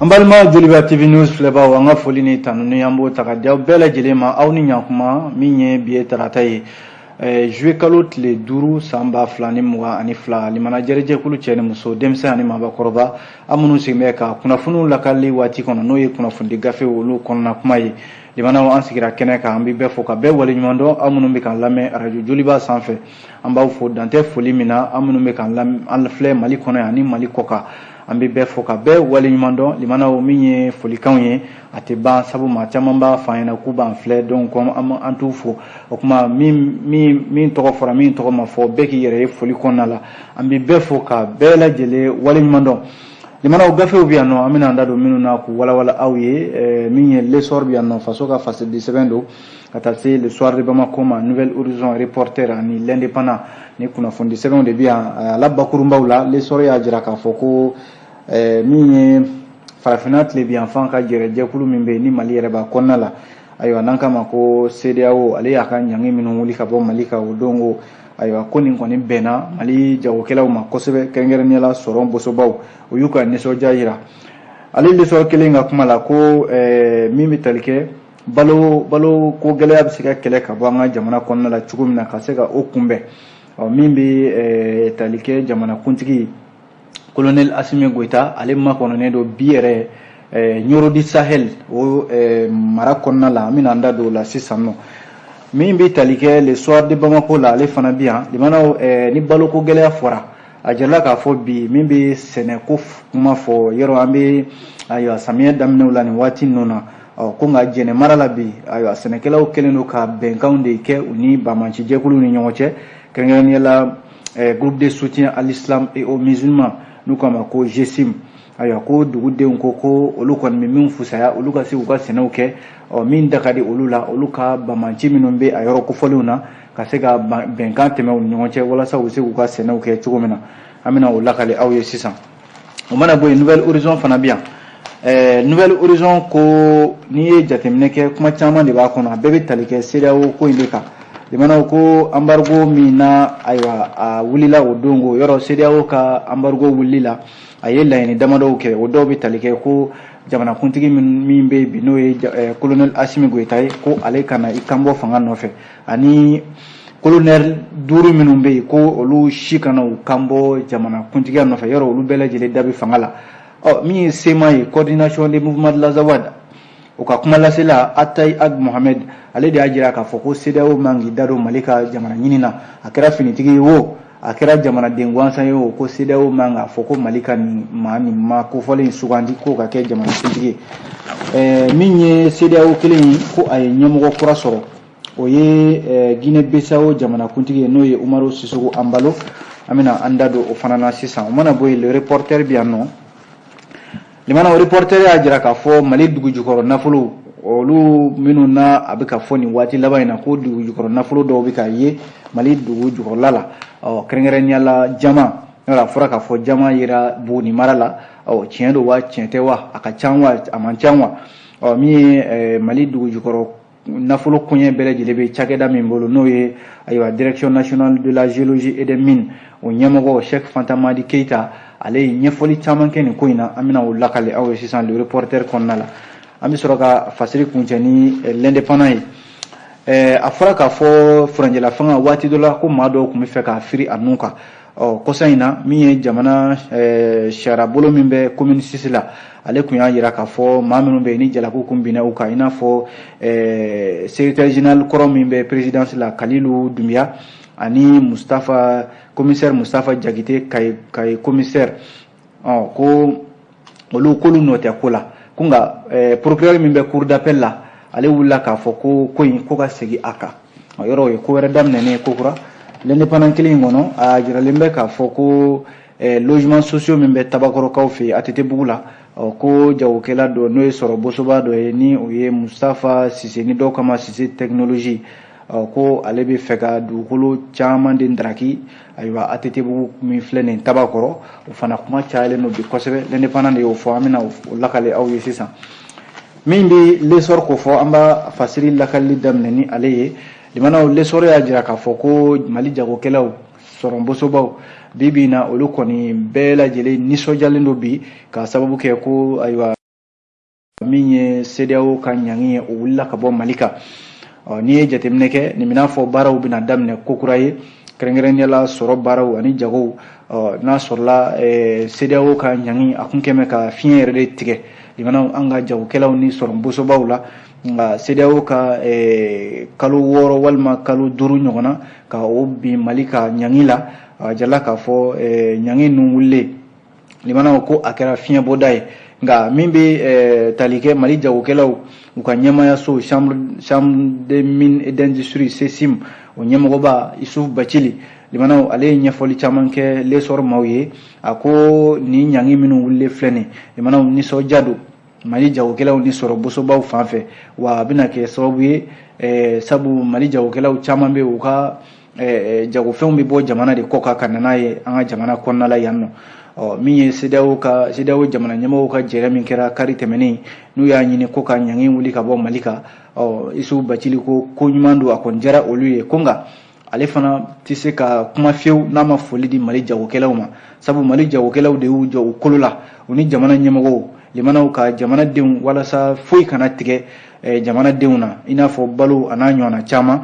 An balima Joliba TV News filɛbaw, an ka foli ni tanuni, an b'o ta ka di aw bɛɛ lajɛlen ma. Aw ni ɲankuma. Min ye bi ye tarata ye, juillet kalo tile 5, san 2022. Limana jɛrɛjɛkulu, cɛ ni muso, denmisɛn ani maabakɔrɔba, an minnu sigilen bɛ ka kunnafoniw lakali waati kɔnɔ, n'o ye kunnafonidi gafe olu kɔnɔna kuma ye. Limanaw, an sigira kɛnɛ kan, an bɛ bɛɛ fo ka bɛɛ waleɲuman dɔn. Aw minnu bɛ k'an lamɛn arajo Joliba sanfɛ, an b'aw fo dantɛ foli min na. An minnu bɛ k'an an filɛ Mali kɔnɔ yan ani Mali kɔ kan, an bɛ bɛɛ fo ka bɛɛ waleɲuman dɔn. Limanaw, min ye folikanw ye, a tɛ ban, sabu maa caman b'a fɔ an ɲɛna k'u b'an filɛ. Donc an t'u fo. O tuma, min tɔgɔ fɔra, min tɔgɔ ma fɔ, bɛɛ k'i yɛrɛ ye foli kɔnɔna la. An bɛ bɛɛ fo ka bɛɛ lajɛlen waleɲuman dɔn. Limanaw, gafew bɛ yan nɔ, an bɛna an da don minnu na k'u walawala aw ye. Min ye L'Essor bɛ yan nɔ, faso ka fasidi sɛbɛn don, ka taa se Le Soir de Bamako ma, Nouvel Horizon, Reporter ani L'Indépendant. Ni kunnafoni sɛbɛnw de bɛ yan. A la bakurunbaw la, L'Essor y'a jira k'a fɔ ko min ye farafinna tilebinyanfan ka jɛrɛjɛkulu min bɛ yen, ni Mali yɛrɛ b'a kɔnɔna la, ayiwa, n'an k'a ma ko CEDEAO, ale y'a ka ɲangi minnu wuli ka bɔ Mali kan o don ko, ayiwa, ko nin kɔni bɛnna Mali jagokɛlaw ma kosɛbɛ, kɛrɛnkɛrɛnnenya la sɔrɔ bosobaw, o y'u ka nisɔndiya yira. Ale L'Essor kelen ka kuma la ko min bɛ tali kɛ balo ko gɛlɛya bɛ se ka kɛlɛ ka bɔ an ka jamana kɔnɔna la cogo min na, ka se ka o kunbɛn. Ɔ, min bɛ tali kɛ jamanakuntigi colonel Assimi Goïta, ale makɔnɔnen don bi yɛrɛ Nioro du Sahel, o mara kɔnɔna la. An bɛna an da don o la sisan nɔ. Min bɛ tali kɛ Le Soir de Bamako la, ale fana bi yan. Limanaw, ni baloko gɛlɛya fɔra, a jirala k'a fɔ bi min bɛ sɛnɛko kuma fɔ yɔrɔ, an bɛ, ayiwa, samiyɛ daminɛw la nin waati ninnu na. Ɔ, ko nka Jɛnɛ mara la bi, ayiwa, sɛnɛkɛlaw kɛlen don ka bɛnkanw de kɛ u ni banbaanci jɛkuluw ni ɲɔgɔn cɛ, kɛrɛnkɛrɛnnenya la Groupe de soutien à l'islam et aux musulmans, n'u k'a ma ko GSIM. Ayiwa, ko dugudenw ko olu kɔni bɛ min fusaya, olu ka se k'u ka sɛnɛw kɛ. Ɔ, min da ka di olu la, olu ka banbaanci minnu bɛ a yɔrɔ kofɔlenw na, ka se ka bɛnkan tɛmɛ u ni ɲɔgɔn cɛ walasa u bɛ se k'u ka sɛnɛw kɛ cogo min na. An bɛna o lakale aw ye sisan. O mana bɔ yen, Nouvel Horizon fana bɛ yan. Nouvel Horizon ko n'i ye jateminɛ kɛ, kuma caman de b'a kɔnɔ, a bɛɛ bɛ tali kɛ CEDEAO ko in de kan. Limanaw, ko embargo min na, ayiwa, a wulila o don ko yɔrɔ, CEDEAO ka embargo wulili la, a ye laɲini damadɔw kɛ. O dɔw bɛ tali kɛ ko jamanakuntigi min bɛ yen bi, n'o ye colonel Assimi Goïta ye, ko ale kana i kanbɔ fanga nɔfɛ, ani colonel duuru minnu bɛ yen, ko olu si kana u kanbɔ jamanakuntigiya nɔfɛ yɔrɔ, olu bɛɛ lajɛlen da bɛ fanga la. Ɔ, min ye CMA ye, Coordination des mouvements de l'Azawad, o ka kuma lasela Atayi Ag Mohamed, ale de y'a jira k'a fɔ ko CEDEAO man k'i da don Mali ka jamana ɲini na. A kɛra finitigi ye o, a kɛra jamanaden gansan ye o, ko CEDEAO man k'a fɔ ko Mali ka nin maa nin maa kofɔlen in sugandi k'o ka kɛ jamanakuntigi ye. Min ye CEDEAO kelen ye, ko a ye ɲɛmɔgɔ kura sɔrɔ, o ye Guinée Bissau jamanakuntigi ye, n'o ye Umaru Sissoco Embaló. An bɛna an da don o fana na sisan. O mana bɔ yen, Le Reporter bɛ yan nɔ. Limana, Reporter y'a jira k'a fɔ Mali dugu jukɔrɔ nafolo, olu minnu na a bɛ ka fɔ nin waati laban in na ko dugu jukɔrɔ nafolo dɔw bɛ ka ye Mali dugu jukɔrɔla la, ɔ, kɛrɛnkɛrɛnnenya la jama yɔrɔ. A fɔra k'a fɔ jama yera Buguni mara la. Ɔ, tiɲɛ don wa, tiɲɛ tɛ wa, a ka ca wa, a man ca wa? Ɔ, min ye Mali dugu jukɔrɔ nafolo koɲɛ bɛɛ lajɛlen bɛ cakɛda min bolo, n'o ye, ayiwa, Direction nationale de la géologie et des mines, o ɲɛmɔgɔ Cheikh Fanta Madi Keita, ale ye ɲɛfɔli caman kɛ nin ko in na. An bɛna o lakale aw ye sisan Le Reporter kɔnɔna la. An bɛ sɔrɔ ka fasiri kuncɛ ni L'Indépendant ye. A fɔra k'a fɔ furancɛla fanga waati dɔ la, ko maa dɔw tun bɛ fɛ k'a firi a nun kan. Ɔ, kɔsa in na, min ye jamana sariyabolo min bɛ commune 6 la, ale tun y'a jira k'a fɔ maa minnu bɛ yen ni jalaki kun binna u kan, i n'a fɔ secrétaire général kɔrɔ min bɛ présidence la, Kalilu Dunbiya, ani Mustafa, commissaire Mustafa Jakite, Kayi commissaire, ɔ, ko olu k'olu nɔ tɛ ko la. Ko nka procureur min bɛ cour d'appel la, ale wulila k'a fɔ ko in ko ka segin a kan. Yɔrɔ, o ye ko wɛrɛ daminɛnen ye ko kura. L'Indépendant kelen in kɔnɔ, a jiralen bɛ k'a fɔ ko logement sociaux min bɛ Tabakɔrɔkaw fɛ yen ATT bugu la, ɔ, ko jagokɛla dɔ, n'o ye sɔrɔ bosoba dɔ ye, ni o ye Mustafa Sise, ni dɔw kama Sise Technologie, ɔ, ko ale bɛ fɛ ka dugukolo caman de ndaraki. Ayiwa, ATT bugu min filɛ nin Tabakɔrɔ, o fana kuma cayalen don bi kosɛbɛ. L'Indépendant de y'o fɔ, an bɛna o lakale aw ye sisan. Min bɛ L'Essor ko fɔ, an b'a fasiri lakalili daminɛ ni ale ye. Limanaw, L'Essor y'a jira k'a fɔ ko Mali jagokɛlaw, sɔrɔ bosobaw, bi bi in na, olu kɔni bɛɛ lajɛlen nisɔndiyalen don bi, k'a sababu kɛ ko, ayiwa Min ye CEDEAO ka ɲangi ye, o wulila ka bɔ Mali kan. Ɔ, n'i ye jateminɛ kɛ, nin bɛna fɔ baaraw bɛna daminɛ kokura ye, kɛrɛnkɛrɛnnenya la sɔrɔ baaraw ani jagow. Ɔ, n'a sɔrɔla CEDEAO ka ɲangi a kun kɛmɛ ka fiɲɛ yɛrɛ de tigɛ limanaw an ka jagokɛlaw ni sɔrɔ bosobaw la, nka CEDEAO ka kalo 6 walima kalo 5 ɲɔgɔnna ka o bin Mali ka ɲangi la, a jala k'a fɔ ɲangi ninnu wulilen limanaw ko a kɛra fiɲɛbɔda ye. Nka min bɛ tali kɛ Mali jagokɛlaw u ka ɲɛmayaso Chambre des mines et d'industrie CECIM, o ɲɛmɔgɔba Isuf Bacili limanaw, ale ye ɲɛfɔli caman kɛ L'Essor maaw ye. A ko nin ɲangi minnu wulilen filɛ nin limanaw, nisɔndiya don Mali jagokɛlaw ni sɔrɔ bosobaw fan fɛ, wa a bɛna kɛ sababu ye, sabu Mali jagokɛlaw caman bɛ u ka jagofɛnw bɛ bɔ jamana de kɔ kan ka na n'a ye an ka jamana kɔnɔna la yan nɔ. Ɔ, min ye CEDEAO ka CEDEAO jamana ɲɛmɔgɔw ka jɛrɛ min kɛra kari tɛmɛnen, n'u y'a ɲini ko ka ɲangi wuli ka bɔ Mali kan, ɔ, Isuf Bacili ko ko ɲuman don, a kɔni diyara olu ye. Ko nka ale fana tɛ se ka kuma fiyewu n'a ma foli di Mali jagokɛlaw ma, sabu Mali jagokɛlaw de y'u jɔ u kolo la, u ni jamana ɲɛmɔgɔw limanaw, ka jamanadenw walasa foyi kana tigɛ jamanadenw na, i n'a fɔ balo a n'a ɲɔgɔnna caman.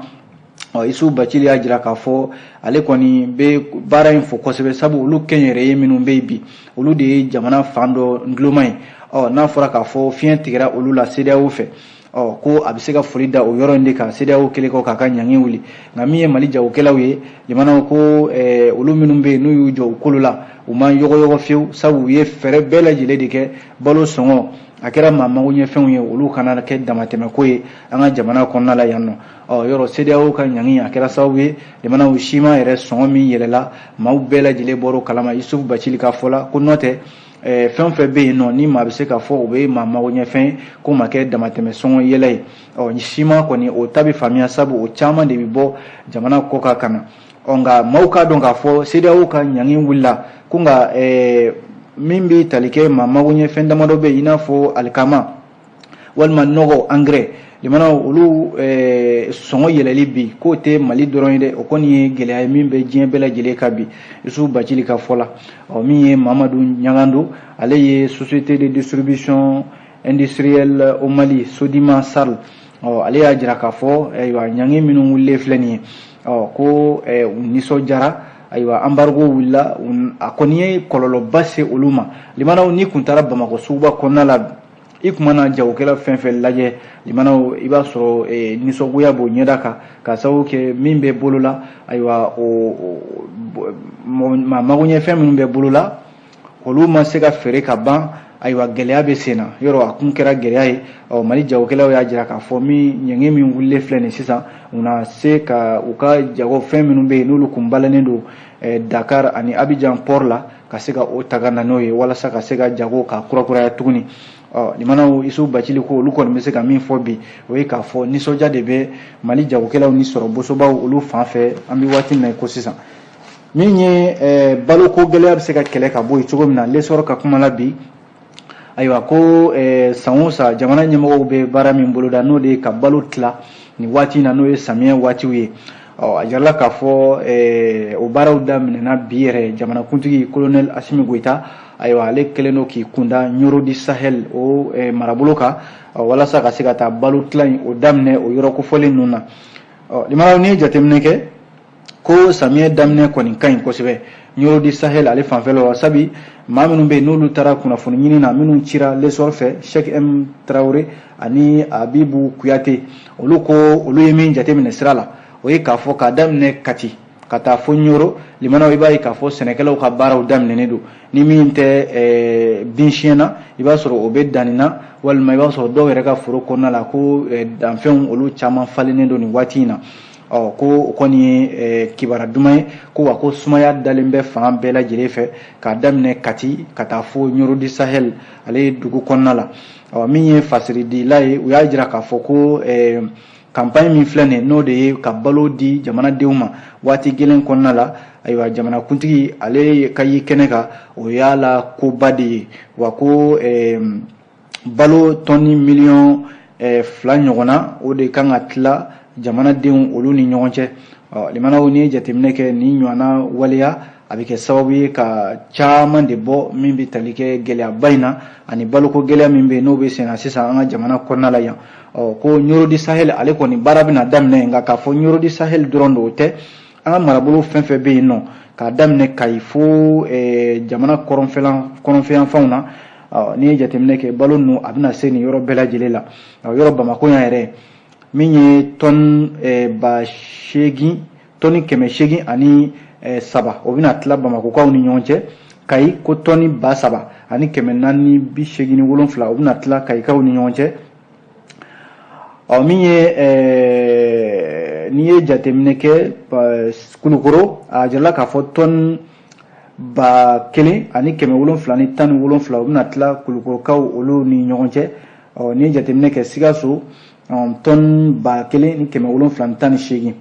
Ɔ, Isuf Bacili y'a jira k'a fɔ ale kɔni bɛ baara in fo kosɛbɛ, sabu olu kɛnyɛrɛye minnu bɛ yen bi, olu de ye jamana fan dɔ nduloma ye. Ɔ, n'a fɔra k'a fɔ fiɲɛ tigɛra olu la CEDEAO fɛ, ɔ, ko a bɛ se ka foli da o yɔrɔ in de kan, CEDEAO kɛlen kɔ k'a ka ɲangi wuli. Nka min ye Mali jagokɛlaw ye limanaw, ko olu minnu bɛ yen n'u y'u jɔ u kolo la, u ma yɔgɔyɔgɔ fiyewu, sabu u ye fɛɛrɛ bɛɛ lajɛlen de kɛ balo sɔngɔ a kɛra maa magoɲɛfɛnw ye, olu kana kɛ damatɛmɛko ye an ka jamana kɔnɔna la yan nɔ. Ɔ, yɔrɔ CEDEAO ka ɲangi a kɛra sababu ye limanaw, siman yɛrɛ sɔngɔ min yɛlɛla, maaw bɛɛ lajɛlen bɔr'o kalama. Isuf Bacili ka fɔ la ko n'o tɛ, fɛn o fɛn bɛ yen nɔ ni maa bɛ se k'a fɔ o bɛ maa magoɲɛfɛn ko ma kɛ damatɛmɛ sɔngɔ yɛlɛ ye, ɔ, siman kɔni o ta bɛ faamuya, sabu o caman de bɛ bɔ jamana kɔ kan ka na. Ɔ, nka maaw k'a dɔn k'a fɔ CEDEAO ka ɲangi wulila ko nka min bɛ tali kɛ maa magoɲɛfɛn damadɔ bɛ yen, i n'a fɔ alikama walima nɔgɔ angɛrɛ limanaw, olu sɔngɔ yɛlɛli bi k'o tɛ Mali dɔrɔn ye dɛ, o kɔni ye gɛlɛya ye min bɛ diɲɛ bɛɛ lajɛlen kan bi, Isuf Bacili ka fɔ la. Ɔ, min ye Mamadu Ɲagando, ale ye Société de distribution industrielle au Mali Sodima SARL, ɔ, ale y'a jira k'a fɔ ayiwa ɲangi minnu wulilen filɛ nin ye, ɔ, ko u nisɔndiyara. Ayiwa, embargo wulila, a kɔni ye kɔlɔlɔba se olu ma limanaw. Ni kun taara Bamakɔ suguba kɔnɔna la, i kun mana jagokɛla fɛn fɛn lajɛ limanaw, i b'a sɔrɔ nisɔngoya b'o ɲɛda kan, ka sababu kɛ min bɛ bolo la. Ayiwa, o maa magoɲɛfɛn minnu bɛ bolo la, olu ma se ka feere ka ban. Ayiwa, gɛlɛya bɛ sen na, yɔrɔ a kun kɛra gɛlɛya ye. Ɔ, Mali jagokɛlaw y'a jira k'a fɔ min ɲangi min wulilen filɛ nin sisan, u na se ka u ka jagofɛn minnu bɛ yen n'olu kun balannen don Dakar ani Abidjan port la, ka se ka o ta ka na n'o ye walasa ka se ka jago ka kurakuraya tuguni. Ɔ, limanaw, Isuf Bacili ko olu kɔni bɛ se ka min fɔ bi, o ye k'a fɔ nisɔndiya de bɛ Mali jagokɛlaw ni sɔrɔ bosobaw olu fan fɛ an bɛ waati min na i ko sisan. Min ye baloko gɛlɛya bɛ se ka kɛlɛ ka bɔ yen cogo min na, L'Essor ka kuma la bi, ayiwa, ko san o san jamana ɲɛmɔgɔw bɛ baara min boloda, n'o de ye ka balo tila nin waati in na, n'o ye samiyɛ waatiw ye. Ɔ, a jirala k'a fɔ o baaraw daminɛna bi yɛrɛ. Jamanakuntigi Colonel Asimi Goyita, ayiwa, ale kɛlen don k'i kunda Ɲoro du Sahel o marabolo kan, walasa ka se ka taa balo tila in o daminɛ o yɔrɔ kofɔlen ninnu na. Ɔ, limanaw, n'i ye jateminɛ kɛ ko samiyɛ daminɛ kɔni ka ɲi kosɛbɛ Ɲoro du Sahel ale fanfɛla la, sabi maa minnu bɛ yen n'olu taara kunnafoni ɲini na, minnu cira L'Essor fɛ, Cheikh M Traoré ani Abibu Kuyate, olu ko olu ye min jateminɛ sira la, o ye k'a fɔ k'a daminɛ Kati ka taa fo Ɲoro limanaw, i b'a ye k'a fɔ sɛnɛkɛlaw ka baaraw daminɛnen don. Ni min tɛ bin siɲɛ na, i b'a sɔrɔ o bɛ danni na, walima i b'a sɔrɔ dɔw yɛrɛ ka foro kɔnɔna la ko danfɛnw olu caman falennen don nin waati in na. Ɔ, ko o kɔni ye kibaruya duman ye, ko wa ko sumaya dalen bɛ fan bɛɛ lajɛlen fɛ k'a daminɛ Kati ka taa fo Ɲoro du Sahel ale ye dugu kɔnɔna la. Ɔ, min ye fasiridila ye, u y'a jira k'a fɔ ko campagne min filɛ nin ye, n'o de ye ka balo di jamanadenw ma waati gɛlɛn kɔnɔna la, ayiwa, jamanakuntigi ale ka ye kɛnɛ kan, o y'a la koba de ye. Wa ko balo tɔni miliyɔn 2 ɲɔgɔnna, o de kan ka tila jamanadenw olu ni ɲɔgɔn cɛ. Ɔ, limanaw, n'i ye jateminɛ kɛ nin ɲɔgɔnna waleya, A bɛ kɛ sababu ye ka caman de bɔ min bɛ tali kɛ gɛlɛyaba in na ani baloko gɛlɛya min bɛ yen, n'o bɛ senna sisan an ka jamana kɔnɔna la yan. Ɔ, ko Nioro du Sahel, ale kɔni baara bɛna daminɛ, nka k'a fɔ Nioro du Sahel dɔrɔn don, o tɛ. An ka marabolo fɛn fɛn bɛ yen nɔ, k'a daminɛ Kayi fo jamana kɔrɔnfɛyanfanw na, n'i ye jateminɛ kɛ, balo ninnu a bɛna se nin yɔrɔ bɛɛ lajɛlen la. Yɔrɔ Bamakɔ yan yɛrɛ, min ye tɔni 8000, tɔni 803, o bɛna tila Bamakɔkaw ni ɲɔgɔn cɛ. Kayi, ko tɔni 3487, o bɛna tila Kayikaw ni ɲɔgɔn cɛ. Ɔ, min ye n'i ye jateminɛ kɛ Kulukoro, a jirala k'a fɔ tɔni 1717, o bɛna tila Kulukorokaw olu ni ɲɔgɔn cɛ. Ɔ, n'i ye jateminɛ kɛ Sikaso, tɔni 1718.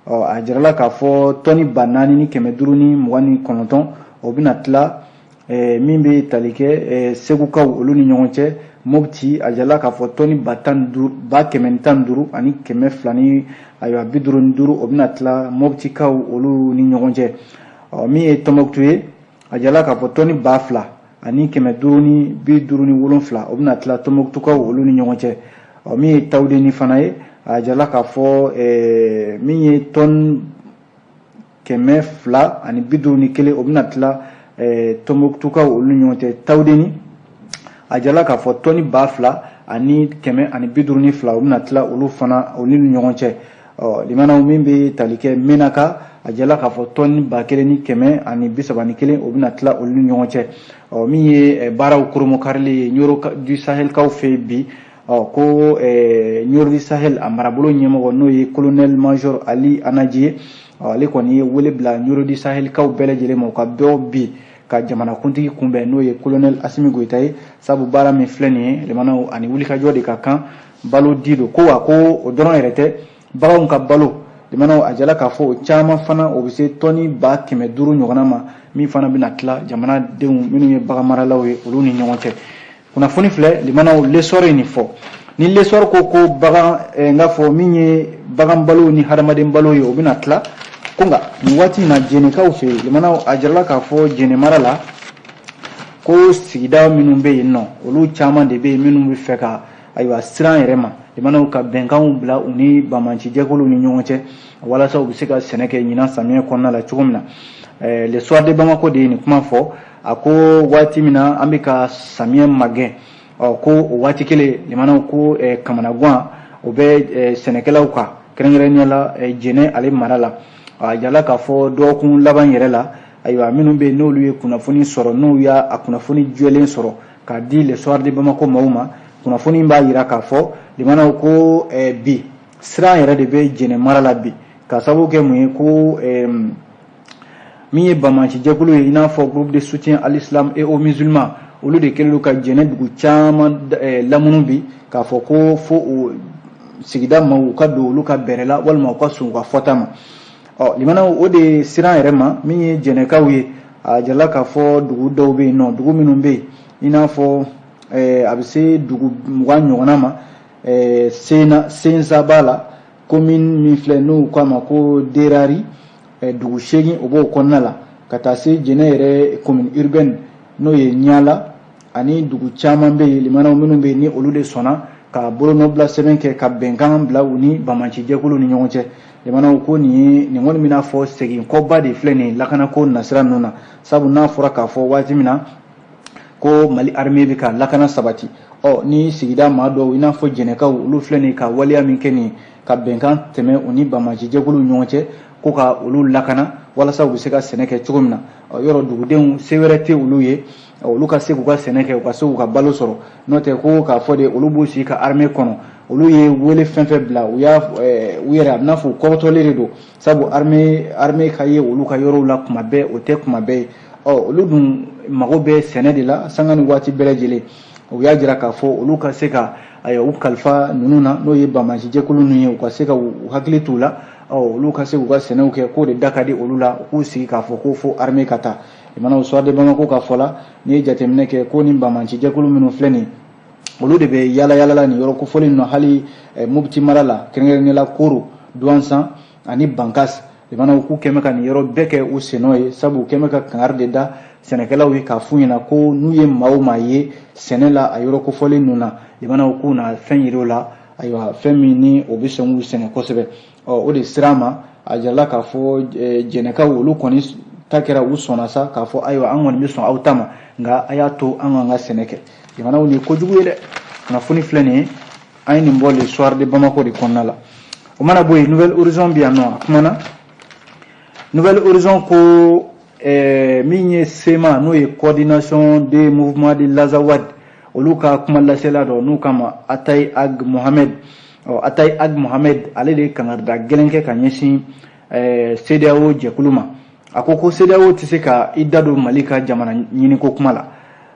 Ɔ, a jirala k'a fɔ tɔni 4529, o bɛna tila min bɛ tali kɛ Segukaw olu ni ɲɔgɔn cɛ. Mopti, a jirala k'a fɔ tɔni 15, 115 ani 200 ni ayiwa 55, o bɛna tila Moptikaw olu ni ɲɔgɔn cɛ. Ɔ, min ye Tɔnbɔkutu ye, a jirala k'a fɔ tɔni 2557, o bɛna tila Tɔnbɔkutukaw olu ni ɲɔgɔn cɛ. Ɔ, min ye Tawudeni fana ye, a jirala k'a fɔ min ye tɔni 251, o bɛna tila Tɔnbɔkutukaw olu ni ɲɔgɔn cɛ. Tawudeni, a jirala k'a fɔ tɔni 2152, o bɛna tila olu fana olu ni ɲɔgɔn cɛ. Ɔ, limanaw, min bɛ tali kɛ Menaka, a jirala k'a fɔ tɔni 1131, o bɛna tila olu ni ɲɔgɔn cɛ. Ɔ, min ye baaraw koromokarili ye Nioro du Sahelkaw fɛ yen bi, ɔ, ko Nioro du Sahel a marabolo ɲɛmɔgɔ, n'o ye colonel major Ali Anaji ye, ɔ, ale kɔni ye wele bila Nioro du Sahelkaw bɛɛ lajɛlen ma, u ka bɔ bi ka jamanakuntigi kunbɛn, n'o ye colonel Asimi Goyita ye, sabu baara min filɛ nin ye, limanaw, ani wulikajɔ de ka kan. Balo di don ko wa, ko o dɔrɔn yɛrɛ tɛ, baganw ka balo, limanaw, a jala k'a fɔ o caman fana, o bɛ se tɔni 500 ɲɔgɔnna ma, min fana bɛna tila jamanadenw minnu ye bagan maralaw ye, olu ni ɲɔgɔn cɛ. Kunnafoni filɛ, limanaw, L'Essor ye nin fɔ. Ni L'Essor ko ko bagan, n k'a fɔ min ye bagan balo ni hadamaden balo ye, o bɛna tila ko. Nka nin waati in na, Jɛnɛkaw fɛ yen, limanaw, a jirala k'a fɔ Jɛnɛ mara la, ko sigida minnu bɛ yen nɔ, olu caman de bɛ yen minnu bɛ fɛ ka ayiwa siran yɛrɛ ma, limanaw, ka bɛnkanw bila u ni banbaacijɛkuluw ni ɲɔgɔn cɛ, walasa u bɛ se ka sɛnɛ kɛ ɲinan samiyɛ kɔnɔna la cogo min na. Le Soir de Bamako de ye nin kuma fɔ. A ko waati min na an bɛ ka samiyɛ magɛn, ɔ, ko o waati kelen, limanaw, ko kamanagan o bɛ sɛnɛkɛlaw kan, kɛrɛnkɛrɛnnenya la Jɛnɛ ale mara la. A jirala k'a fɔ dɔgɔkun laban yɛrɛ la, ayiwa, minnu bɛ yen n'olu ye kunnafoni sɔrɔ, n'u y'a kunnafoni jɛlen sɔrɔ k'a di Le Soir de Bamako maaw ma, kunnafoni b'a jira k'a fɔ, limanaw, ko bi siran yɛrɛ de bɛ Jɛnɛ mara la bi, ka sababu kɛ mun ye? Ko min ye banbaacijɛkulu ye, i n'a fɔ Groupe de soutien à l'islam et aux musulmans, olu de kɛlen don ka Jɛnɛ dugu caman lamunu bi, k'a fɔ ko fo o sigida maaw ka don olu ka bɛrɛ la, walima u ka sɔn u ka fɔta ma. Ɔ, limanaw, o de siran yɛrɛ ma min ye Jɛnɛkaw ye, a jirala k'a fɔ dugu dɔw bɛ yen nɔ, dugu minnu bɛ yen, i n'a fɔ a bɛ se dugu 20 ɲɔgɔnna ma, Sena Sensa b'a la, commune min filɛ n'u k'a ma ko Derari, dugu 8, o b'o kɔnɔna la, ka taa se Jɛnɛ yɛrɛ commune urbaine, n'o ye Ɲala, ani dugu caman bɛ yen, limanaw, minnu bɛ yen ni olu de sɔnna ka bolonɔbila sɛbɛn kɛ ka bɛnkan bila u ni banbaacijɛkulu ni ɲɔgɔn cɛ. Limanaw, ko nin ye nin kɔni bɛna fɔ segin kɔba de filɛ nin ye lakanako nasira ninnu na, sabu n'a fɔra k'a fɔ waati min na ko Mali armée bɛ ka lakana sabati, ɔ, ni sigida maa dɔw, i n'a fɔ Jɛnɛkaw, olu filɛ nin ka waleya min kɛ nin ka bɛnkan tɛmɛ u ni banbaacijɛkulu ɲɔgɔn cɛ, ko ka olu lakana walasa u bɛ se ka sɛnɛ kɛ cogo min na, yɔrɔ dugudenw se wɛrɛ tɛ olu ye, olu ka se k'u ka sɛnɛ kɛ, u ka se k'u ka balo sɔrɔ. N'o tɛ, ko k'a fɔ de olu b'u sigi ka armée kɔnɔ, olu ye wele fɛn fɛn bila, u y'a u yɛrɛ, a bɛ n'a fɔ u kɔrɔtɔlen de don, sabu armée ka ye olu ka yɔrɔw la kuma bɛɛ, o tɛ kuma bɛɛ ye. Ɔ, olu dun mago bɛ sɛnɛ de la sanga ni waati bɛɛ lajɛlen. U y'a jira k'a fɔ olu ka se ka, ayiwa, u kalifa ninnu na, n'o ye banbaacijɛkulu ninnu ye, u ka se ka u hakili t'u la, ɔ, olu ka se k'u ka sɛnɛw kɛ, k'o de da ka di olu la, u k'u sigi k'a fɔ ko fo armée ka taa. Limanaw, Soir de Bamako ka fɔ la, n'i ye jateminɛ kɛ, ko ni banbaacijɛkulu minnu filɛ nin ye, olu de bɛ yala yala la nin yɔrɔ kofɔlen ninnu, hali Mopti mara la, kɛrɛnkɛrɛnnenya la Koro, Duwansan ani Bankas. Limanaw k'u kɛmɛ ka nin yɔrɔ bɛɛ kɛ u sennɔ ye, sabu u kɛmɛ ka kangari de da sɛnɛkɛlaw ye k'a f'u ɲɛna ko n'u ye maa o maa ye sɛnɛ la a yɔrɔ kofɔlen ninnu na, limanaw k'u na fɛn yir'u la, ayiwa, fɛn min ni o bɛ sɔn k'u sɛgɛn kosɛbɛ. Ɔ, o de sira ma, a jirala k'a fɔ jɛnɛkaw olu kɔni ta kɛra, u sɔnna sa k'a fɔ ayiwa, an kɔni bɛ sɔn aw ta ma, nka a y'a to an k'an ka sɛnɛ kɛ. Jamanaw, nin ye kojugu ye dɛ. Kunnafoni filɛ nin ye, an ye nin bɔ Le Soir de Bamako de kɔnɔna la. O mana bɔ yen, Nouvel Horizon bɛ yan nɔ, a kumana. Nouvel Horizon ko min ye CMA, n'o ye Coordination des mouvements de l'Azawad, olu ka kuma lasela dɔ n'u kama Atayi Ag Mohamed. Ɔ, Atayi Ag Mohamed, ale de ye kangarida gɛlɛn kɛ ka ɲɛsin CEDEAO jɛkulu ma. A ko ko CEDEAO tɛ se ka i da don Mali ka jamana ɲiniko kuma la.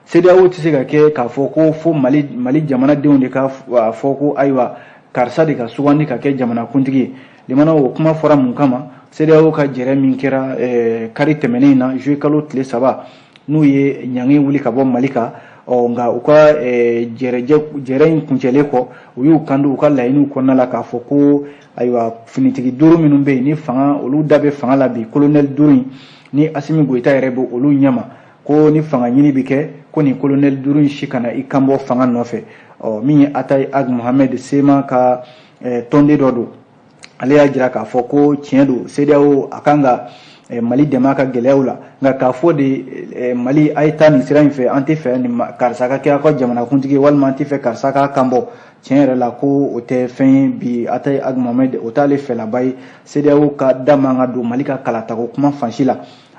CEDEAO tɛ se ka kɛ k'a fɔ ko fo Mali jamanadenw de ka fɔ ko ayiwa, karisa de ka sugandi ka kɛ jamanakuntigi ye. Limana, o kuma fɔra mun kama? CEDEAO ka jɛrɛ min kɛra kari tɛmɛnen in na, juillet kalo tile 3, n'u ye ɲangi wuli ka bɔ Mali kan. Ɔ, nka u ka jɛrɛ in kuncɛlen kɔ, u y'u kan don u ka laɲiniw kɔnɔna la k'a fɔ ko ayiwa, finitigi duuru minnu bɛ yen ni fanga olu da bɛ fanga la bi, colonel duuru in ni Asimi Goyita yɛrɛ bɛ olu ɲɛma, ko ni fanga ɲini bɛ kɛ, ko nin colonel duuru in si kana i kanbɔ fanga nɔfɛ. Ɔ, min ye Atayi Ag Mohamed, CMA ka tɔnden dɔ don, ale y'a jira k'a fɔ ko tiɲɛ don, CEDEAO a kan ka Mali dɛmɛ a ka gɛlɛyaw la, nka k'a fɔ de Mali a ye taa nin sira in fɛ, an tɛ fɛ nin karisa ka kɛ aw ka jamanakuntigi ye, walima an tɛ fɛ karisa k'a kan bɔ, tiɲɛ yɛrɛ la, ko o tɛ fɛn ye bi. Atayi Ag Mohamed, o t'ale fɛlaba ye. CEDEAO ka da man ka don Mali ka kalatako kuma fan si la.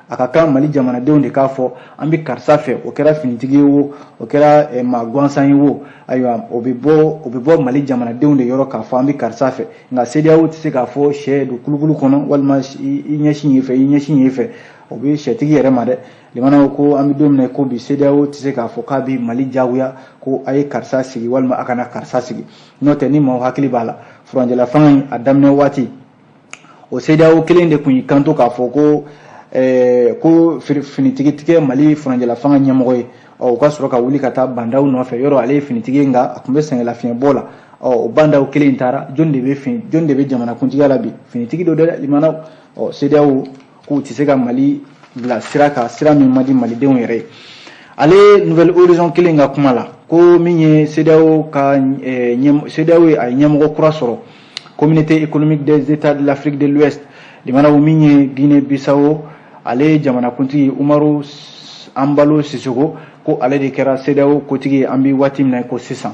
A ka kan Mali jamanadenw de k'a fɔ an bɛ karisa fɛ, o kɛra finitigi ye o, o kɛra maa gansan ye o, ayiwa, o bɛ bɔ Mali jamanadenw de yɔrɔ k'a fɔ an bɛ karisa fɛ. Nka CEDEAO tɛ se k'a fɔ sɛ don kulukulu kɔnɔ, walima i ɲɛsin yen fɛ, i ɲɛsin yen fɛ, o bɛ sɛtigi yɛrɛ ma dɛ. Limanaw, ko an bɛ don min na ko bi, CEDEAO tɛ se k'a fɔ k'a bɛ Mali diyagoya ko a ye karisa sigi walima a kana karisa sigi. N'o tɛ, ni maaw hakili b'a la, furancɛla fanga in a daminɛ waati, o CEDEAO kelen de tun y'i kanto k'a fɔ ko finitigi tɛ kɛ Mali furancɛla fanga ɲɛmɔgɔ ye. Ɔ, u ka sɔrɔ ka wuli ka taa Bah N'Daw nɔfɛ yɔrɔ, ale ye finitigi ye, nka a tun bɛ sɛgɛnlafiɲɛbɔ la. Ɔ, o Bah N'Daw kelen taara, jɔn de bɛ fin, jɔn de bɛ jamanakuntigiya la bi? Finitigi don dɛ, limanaw. Ɔ, CEDEAO k'u tɛ se ka Mali bila sira kan, sira min man di malidenw yɛrɛ ye. Ale Nouvel Horizon kelen ka kuma la, ko min ye CEDEAO ka CEDEAO ye, a ye ɲɛmɔgɔ kura sɔrɔ, Communauté économique des États de l'Afrique de l'Ouest. Limanaw, min ye Guinée Bissau, ale jamanakuntigi Umaru Embalo Sissoco, ko ale de kɛra CEDEAO kotigi ye an bɛ waati min na ko sisan.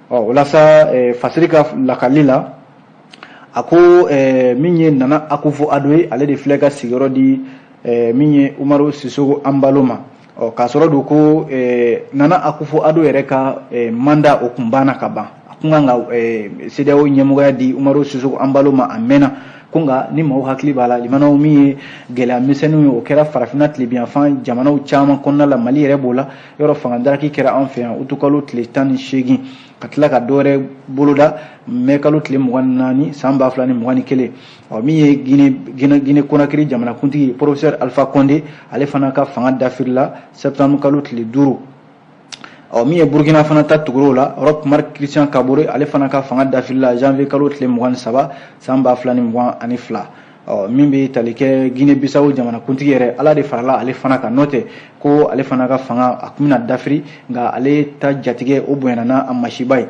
Ɔ, o la sa, Fasiri ka lakali la, a ko min ye Nana Akufo-Addo ye, ale de filɛ ka sigiyɔrɔ di min ye Umaru Sissoco Embalo ma. Ɔ, k'a sɔrɔ don ko Nana Akufo-Addo yɛrɛ ka mandat o kun banna ka ban, a kun kan ka CEDEAO ɲɛmɔgɔya di Umaru Sissoco Embalo ma a mɛnna. Ko nka ni maaw hakili b'a la, limanaw, min ye gɛlɛya misɛnninw ye, o kɛra farafinna tilebinyanfan jamanaw caman kɔnɔna la, Mali yɛrɛ b'o la. Yɔrɔ fanga daraki kɛra an fɛ yan utukalo tile 18, ka tila ka dɔwɛrɛ boloda mɛ kalo tile 24 san 2021. Ɔ, min ye Guinée Conakry jamanakuntigi professeur Alpha Condé, ale fana ka fanga dafirila septembre kalo tile 5. Ɔ, min ye Burukina fana ta tugur'o la, Roch Marc Christian Kaboré, ale fana ka fanga dafirila janvier kalo tile 23 san 2022. Ɔ, min bɛ tali kɛ Guinée Bissau jamanakuntigi yɛrɛ, Ala de farala ale fana kan, n'o tɛ ko ale fana ka fanga a kun bɛna dafiri, nka ale ta jatigɛ o bonyana n'a masiba ye.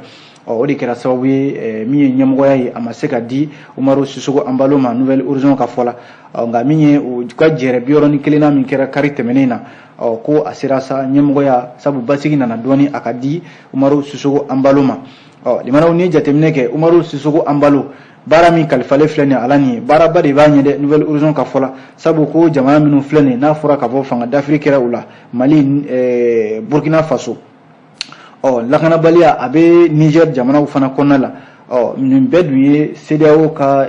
Ɔ, o de kɛra sababu ye, min ye ɲɛmɔgɔya ye, a ma se ka di Umaru Sissoco Embalo ma, Nouvel Horizon ka fɔ la. Ɔ, nka min ye u ka jɛrɛ 61nan min kɛra kari tɛmɛnen na, ɔ, ko a sera sa ɲɛmɔgɔya, sabu basigi nana dɔɔni, a ka di Umaru Sissoco Embalo ma. Ɔ, limanaw, n'i ye jateminɛ kɛ, Umaru Sissoco Embalo, baara min kalifalen filɛ nin ye ala nin ye, baaraba de b'a ɲɛ dɛ, Nouvel Horizon ka fɔ la. Sabu ko jamana minnu filɛ nin ye, n'a fɔra k'a fɔ fanga dafiri kɛra u la, Mali, Burkina Faso, ɔ, lakanabaliya a bɛ Niger jamanaw fana kɔnɔna la. Ɔ, nin bɛɛ dun ye CEDEAO ka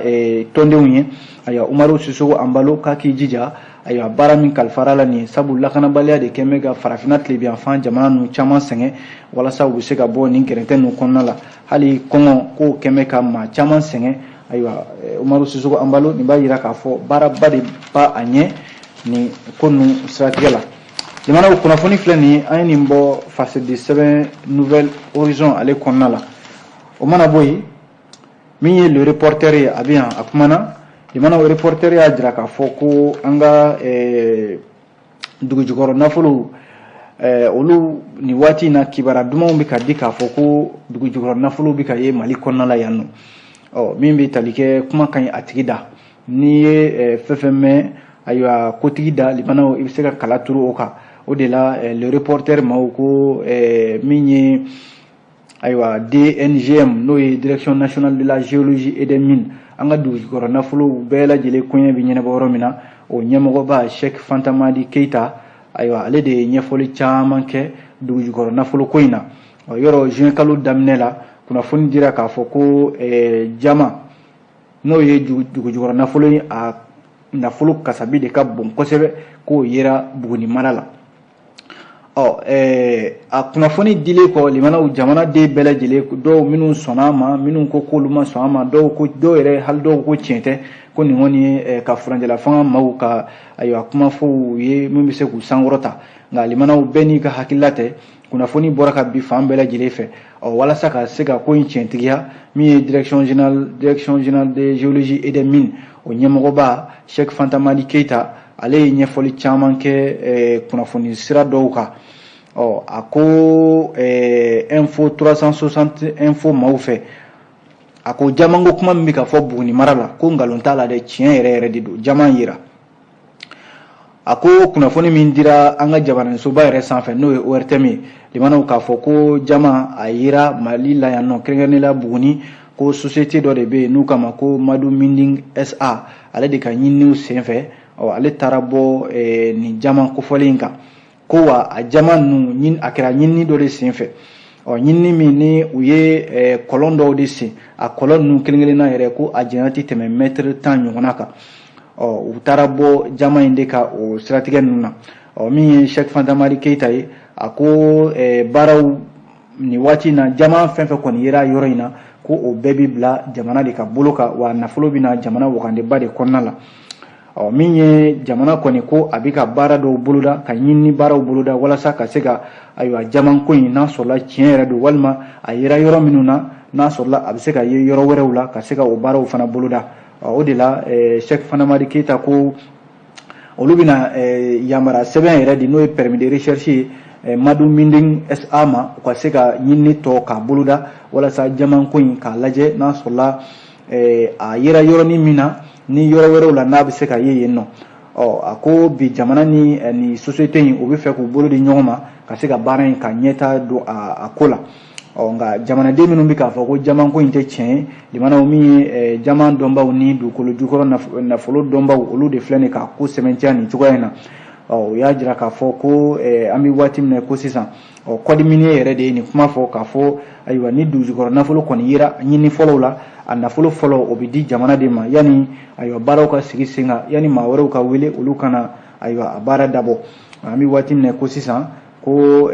tɔndenw ye. Ayiwa, Umaru Sissoco Embalo k'a k'i jija, ayiwa, baara min kalifara la nin ye, sabu lakanabaliya de kɛn bɛ ka farafinna tilebinyanfan jamana ninnu caman sɛgɛn, walasa u bɛ se ka bɔ nin gɛrɛntɛ ninnu kɔnɔna la. Hali kɔngɔ k'o kɛn bɛ ka maa caman sɛgɛn. Ayiwa, Umaru Sissoco Embalo, nin b'a jira k'a fɔ baaraba de b'a a ɲɛ nin ko ninnu siratigɛ la. Jamanaw, kunnafoni filɛ nin ye, an ye nin bɔ fasidi sɛbɛn Nouvel Horizon ale kɔnɔna la. O mana bɔ yen, min ye Le Reporter ye, a bɛ yan, a kumana Limanaw, Reporter y'a jira k'a fɔ ko an ka dugujukɔrɔ nafolo, olu nin waati in na, kibaruya dumanw bɛ ka di k'a fɔ ko dugujukɔrɔ nafolo bɛ ka ye Mali kɔnɔna la yan nɔ. Ɔ min bɛ tali kɛ, kuma ka ɲi a tigi da. N'i ye fɛn fɛn mɛn, ayiwa, kotigi da, limanaw, i bɛ se ka kala turu o kan. O de la, Le Reporter maaw ko min ye, ayiwa, DNGM, n'o ye Direction nationale de la géologie et des mines, an ka dugujukɔrɔ nafolo bɛɛ lajɛlen koɲɛ bɛ ɲɛnabɔ yɔrɔ min na, o ɲɛmɔgɔba Cheikh Fantamadi Keita, ayiwa, ale de ye ɲɛfɔli caman kɛ dugujukɔrɔ nafolo ko in na. Yɔrɔ juin kalo daminɛ la, kunnafoni dira k'a fɔ ko jama, n'o ye dugujukɔrɔ nafolo ye, a nafolo kasabi de ka bon kosɛbɛ, k'o yera Buguni mara la. Ɔ a kunnafoni dilen kɔ, limanaw, jamanaden bɛɛ lajɛlen, dɔw minnu sɔnna a ma, minnu ko k'olu ma sɔn a ma, dɔw ko, dɔw yɛrɛ hali dɔw ko tiɲɛ tɛ, ko nin kɔni ye ka furancɛla fanga maaw ka, ayiwa, kuma fɔ u ye min bɛ se k'u sankɔrɔta. Nka limanaw, bɛɛ n'i ka hakilila tɛ. Kunnafoni bɔra ka bi fan bɛɛ lajɛlen fɛ. Ɔ walasa ka se ka ko in tiɲɛtigiya, min ye Direction générale de géologie et des mines, o ɲɛmɔgɔba Cheikh Fantamadi Keita, ale ye ɲɛfɔli caman kɛ kunnafoni sira dɔw kan. Ɔ a ko Info 360 Info maaw fɛ, a ko jamanko kuma min bɛ ka fɔ Buguni mara la, ko nkalon t'a la dɛ, tiɲɛ yɛrɛ yɛrɛ de don, jama yira. A ko kunnafoni min dira an ka jabaraninsoba yɛrɛ sanfɛ, n'o ye ORTM ye, limanaw, k'a fɔ ko jama a yira Mali la yan nɔ, kɛrɛnkɛrɛnnenya la Buguni, ko société dɔ de bɛ yen n'u kama ko Madu Mining SA, ale de ka ɲininiw senfɛ, ɔ ale taara bɔ nin jama kofɔlen in kan. Ko wa a jama ninnu, a kɛra ɲinini dɔ de senfɛ. Ɔ ɲinini min ni u ye kɔlɔn dɔw de sen, a kɔlɔn ninnu kelen kelenna yɛrɛ, ko a janya tɛ tɛmɛ mɛtiri 10 ɲɔgɔnna kan. Ɔ u taara bɔ jama in de ka o siratigɛ ninnu na. Ɔ min ye Cheikh Fantamadi Keita ye, a ko baaraw nin waati in na, jama fɛn fɛn kɔni yera yɔrɔ in na, ko o bɛɛ bi bila jamana de ka bolo kan, wa nafolo bɛ na jamana wagandeba de kɔnɔna la. Ɔ min ye jamana kɔni ko a bɛ ka baara dɔw boloda, ka ɲinini baaraw boloda, walasa ka se ka, ayiwa, jamanko in, n'a sɔrɔla tiɲɛ yɛrɛ don, walima a yera yɔrɔ minnu na, n'a sɔrɔla a bɛ se ka ye yɔrɔ wɛrɛw la, ka se ka o baaraw fana boloda. O de la, Cheikh Fantamadi Keita ko olu bɛna yamaruya sɛbɛn yɛrɛ di, n'o ye permis de recherche ye, Madu Mining SA ma, u ka se ka ɲinini tɔ k'a boloda, walasa jamanko in k'a lajɛ, n'a sɔrɔla a yera yɔrɔnin min na ni yɔrɔ wɛrɛw la, n'a bɛ se ka ye yen nɔ. Ɔ a ko bi jamana ni société in, u bɛ fɛ k'u bolo di ɲɔgɔn ma ka se ka baara in ka ɲɛta don a ko la. Ɔ nka jamanaden minnu bɛ k'a fɔ ko jamanko in tɛ tiɲɛ ye, limanaw, min ye jama dɔnbaw ni dugukolo jukɔrɔ nafolo dɔnbaw, olu de filɛ nin ka ko sɛmɛntiya nin cogoya in na. Ɔ u y'a jira k'a fɔ ko an bɛ waati min na ko sisan, ɔ code minier yɛrɛ de ye nin kuma fɔ k'a fɔ, ayiwa, ni dugujukɔrɔ nafolo kɔni yera ɲini fɔlɔw la, a nafolo fɔlɔ, o bɛ di jamana de ma, yanni, ayiwa, baaraw ka sigi sen kan, yanni maa wɛrɛw ka wele, olu kana, ayiwa, a baara dabɔ. An bɛ waati min na ko sisan, ko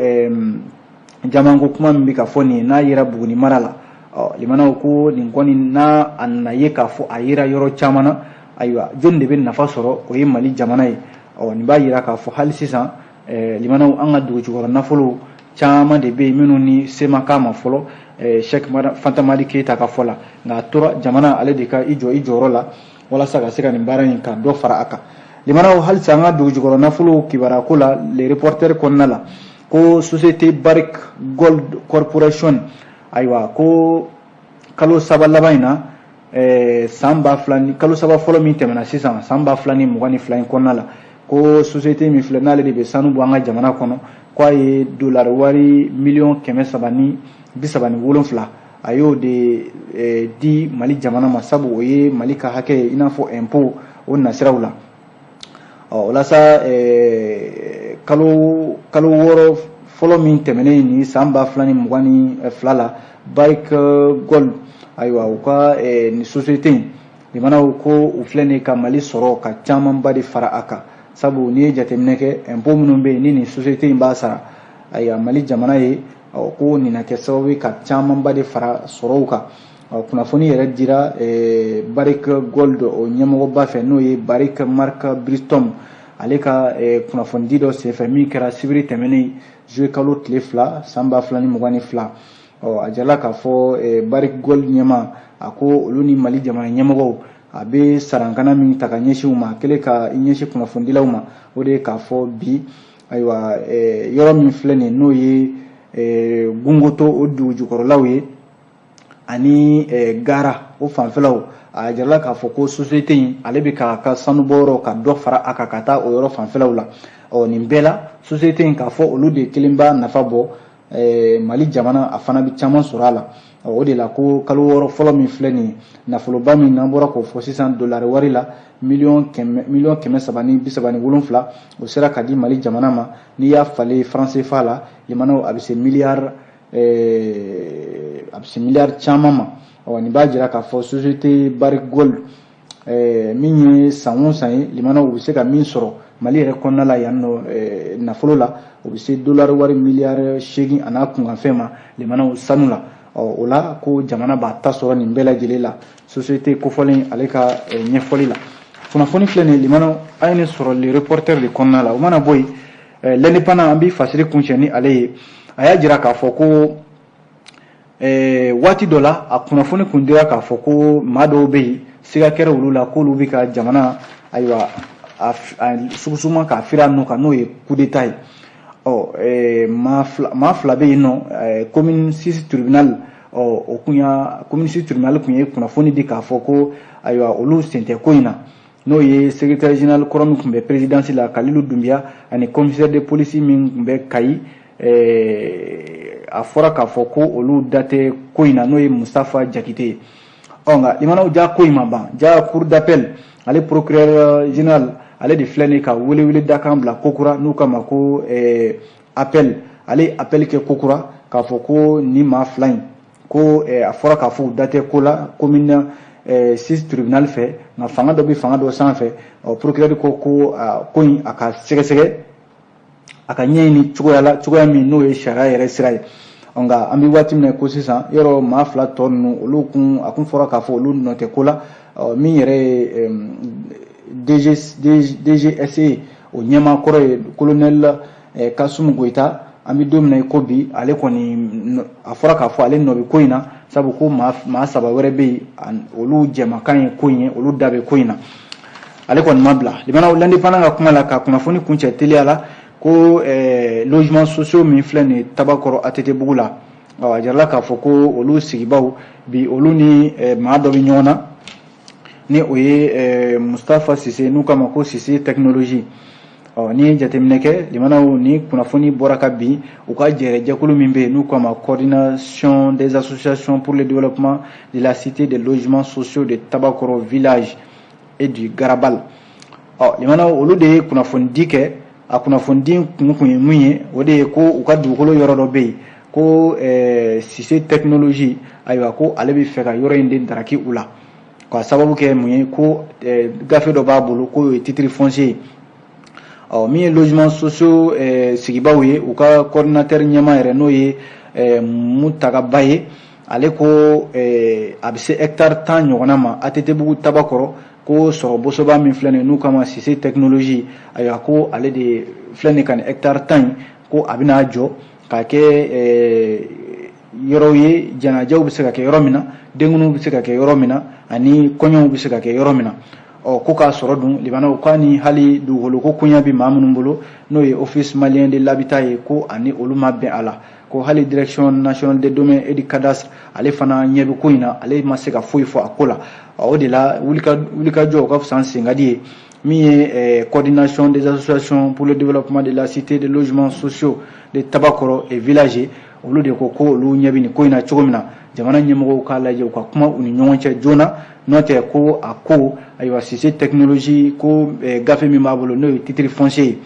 jamanko kuma min bɛ ka fɔ nin ye, n'a yera Buguni mara la, ɔ limanaw, ko nin kɔni n'a a nana ye k'a fɔ a yera yɔrɔ caman na, ayiwa, jɔnni de bɛ nafa sɔrɔ? O ye Mali jamana ye. Ɔ nin b'a yira k'a fɔ hali sisan, limanaw, an ka dugujukɔrɔ nafolo caman de bɛ yen minnu ni se ma k'a ma fɔlɔ, Cheikh Fantamadi Keita ka fɔ la. Nka a tora jamana ale de ka i jɔ i jɔyɔrɔ la, walasa ka se ka nin baara in ka dɔ fara a kan. Limanaw, halisa an ka dugujukɔrɔ nafolo kibaruya ko la, Le Reporter kɔnɔna la, ko société Barrick Gold Corporation, ayiwa, ko kalo 3 laban in na, san ba fila ni kalo 3 fɔlɔ min tɛmɛna sisan, san 2022 in kɔnɔna la, ko société min filɛ, n'ale de bɛ sanu bɔ an ka jamana kɔnɔ, ko a ye dolari wari miliyɔn 337, a y'o de di Mali jamana ma, sabu o ye Mali ka hakɛ ye, i n'a fɔ impôt o nasiraw la. Ɔ walasa kalo 6 fɔlɔ min tɛmɛnen nin san 2022 la, Barrick Gold, ayiwa, u ka nin société in, limanaw, ko u filɛ nin ka Mali sɔrɔ ka camanba de fara a kan, sabu n'i ye jateminɛ kɛ, impôt minnu bɛ yen ni nin société in b'a sara, ayiwa, Mali jamana ye, ɔ ko nin na kɛ sababu ye ka camanba de fara sɔrɔw kan. Ɔ kunnafoni yɛrɛ dira Barrick Gold o ɲɛmɔgɔba fɛ, n'o ye Barrick Mark Bristow, ale ka kunnafonidi dɔ senfɛ min kɛra sibiri tɛmɛnen, juillet kalo tile 2, san 2022. Ɔ a jirala k'a fɔ Barrick Gold ɲɛma, a ko olu ni Mali jamana ɲɛmɔgɔw A bɛ sarankana min ta ka ɲɛsin u ma, a kɛlen ka i ɲɛsin kunnafonidilaw ma, o de ye k'a fɔ bi, ayiwa, yɔrɔ min filɛ nin ye, n'o ye Gungoto o dugu jukɔrɔlaw ye ani Gara o fanfɛlaw, a jirala k'a fɔ ko société in ale bɛ k'a ka sanubɔyɔrɔ ka dɔ fara a kan ka taa o yɔrɔ fanfɛlaw la. Ɔ nin bɛɛ la, société in k'a fɔ olu de kelen b'a nafa bɔ, Mali jamana a fana bɛ caman sɔrɔ a la. O de la ko kalo 6 fɔlɔ min filɛ nin ye, nafoloba min n'an bɔra k'o fɔ sisan dolari wari la, miliyɔn 337, o sera ka di Mali jamana ma. N'i y'a falen franc CFA la, limanaw, a bɛ se miliyari caman ma. Ɔ nin b'a jira k'a fɔ société Barrick Gold, min ye san o san ye, limanaw, u bɛ se ka min sɔrɔ Mali yɛrɛ kɔnɔna la yan nɔ nafolo la, o bɛ se dolari wari miliyari 8 a n'a kunkanfɛn ma, limanaw, sanu la. Ɔ o la ko jamana b'a ta sɔrɔ nin bɛɛ lajɛlen la, société kofɔlen ale ka ɲɛfɔli la. Kunnafoni filɛ nin ye, limanaw, an ye nin sɔrɔ Le Reporter de kɔnɔna la. O mana bɔ yen, L'Indépendant, an bɛ fasiri kuncɛ ni ale ye. A y'a jira k'a fɔ ko waati dɔ la, a kunnafoni kun dira k'a fɔ ko maa dɔw bɛ yen, siga kɛra olu la k'olu bɛ ka jamana, ayiwa, a sugusuma k'a fira nu kan, n'o ye coup d'état ye. Ɔ maa fila bɛ yen nɔ, commune 6 tribunal, ɔ o kun y'a commune 6 tribunal kun ye kunnafoni di k'a fɔ ko, ayiwa, olu sen tɛ ko in na, n'o ye secrétaire général kɔrɔ min tun bɛ présidence la, Kalilu Dunbiya, ani commissaire de police min tun bɛ Kayi. A fɔra k'a fɔ ko olu da tɛ ko in na, n'o ye Mustafa Jakite ye. Ɔ nka limanaw, ja ko in ma ban. Ja cour d'appel, ale procureur général, ale de filɛ nin ka welewele dakan bila kokura, n'u kama ko appel. Ale appel kɛ kokura k'a fɔ ko ni maa fila in ko a fɔra k'a fɔ u da tɛ ko la commune 6 tribunal fɛ, nka fanga dɔ bɛ fanga dɔ sanfɛ. Ɔ procureur ko ko ko in a ka sɛgɛsɛgɛ, a ka ɲɛɲini cogoya la, cogoya min n'o ye sariya yɛrɛ sira ye. Nka an bɛ waati min na ko sisan, yɔrɔ maa fila tɔ ninnu, olu kun a kun fɔra k'a fɔ olu nɔ tɛ ko la. Min yɛrɛ ye DGSE o ɲɛmaa kɔrɔ ye, colonel Kasumu Goyita, an bɛ don min na i ko bi, ale kɔni a fɔra k'a fɔ ale nɔ bɛ ko in na, sabu ko maa saba wɛrɛ bɛ yen, olu jɛmakan ye ko in ye, olu da bɛ ko in na, ale kɔni ma bila. Limanaw, L'Indépendant ka kuma la ka kunnafoni kuncɛ teliya la, ko logement sociaux min filɛ nin ye Tabakɔrɔ ATT bugu la, a jirala k'a fɔ ko olu sigibaw bi, olu ni maa dɔ bɛ ɲɔgɔn na, ni o ye Mustafa Sise, n'u k'a ma ko Sise Technologie. Ɔ n'i ye jateminɛ kɛ, limanaw, ni kunnafoni bɔra ka bin u ka jɛrɛjɛkulu min bɛ yen, n'u k'a ma Coordination des associations pour le développement de la cité des logements sociaux de Tabakɔrɔ village et du Garabal. Ɔ limanaw, olu de ye kunnafoni di kɛ. A kunnafoni kun ye mun ye? O de ye ko u ka dugukolo yɔrɔ dɔ bɛ yen ko Sise Technologie, ayiwa, ko ale bɛ fɛ ka yɔrɔ in de daraki u la, k'a sababu kɛ mun ye? Ko gafe dɔ b'a bolo k'o ye titre foncier ye. Ɔ min ye logement sociaux sigibaw ye, u ka coordinateur ɲɛmaa yɛrɛ, n'o ye Mutagaba ye, ale ko a bɛ se hectare 10 ɲɔgɔnna ma ATT bugu Tabakɔrɔ, ko sɔrɔ bosoba min filɛ nin ye, n'u kama Sise Technologie, ayiwa, ko ale de filɛ nin ka nin hectare 10 in, ko a bɛna jɔ k'a kɛ yɔrɔw ye, janajaw bɛ se ka kɛ yɔrɔ min na, denkundiw bɛ se ka kɛ yɔrɔ min na, ani kɔɲɔw bɛ se ka kɛ yɔrɔ min na. Ɔ ko k'a sɔrɔ dun, limanaw, k'a ni hali dugukolo ko koɲa bɛ maa minnu bolo, n'o ye Office malien de l'habitat ye, ko ani olu ma bɛn a la, ko hali Direction nationale des domaines et du cadastre, ale fana ɲɛ bɛ ko in na, ale ma se ka foyi fɔ a ko la. O de la wulikajɔ o ka fisa senkadi ye. Min ye Coordination des associations pour le développement de la cité des logements sociaux de Tabakɔrɔ et village, olu de ko ko olu ɲɛ bɛ nin ko in na cogo min na, jamana ɲɛmɔgɔw k'a lajɛ, u ka kuma u ni ɲɔgɔn cɛ joona, n'o tɛ ko a ko, ayiwa, Sise Technologie ko gafe min b'a bolo, n'o ye titre foncier ye.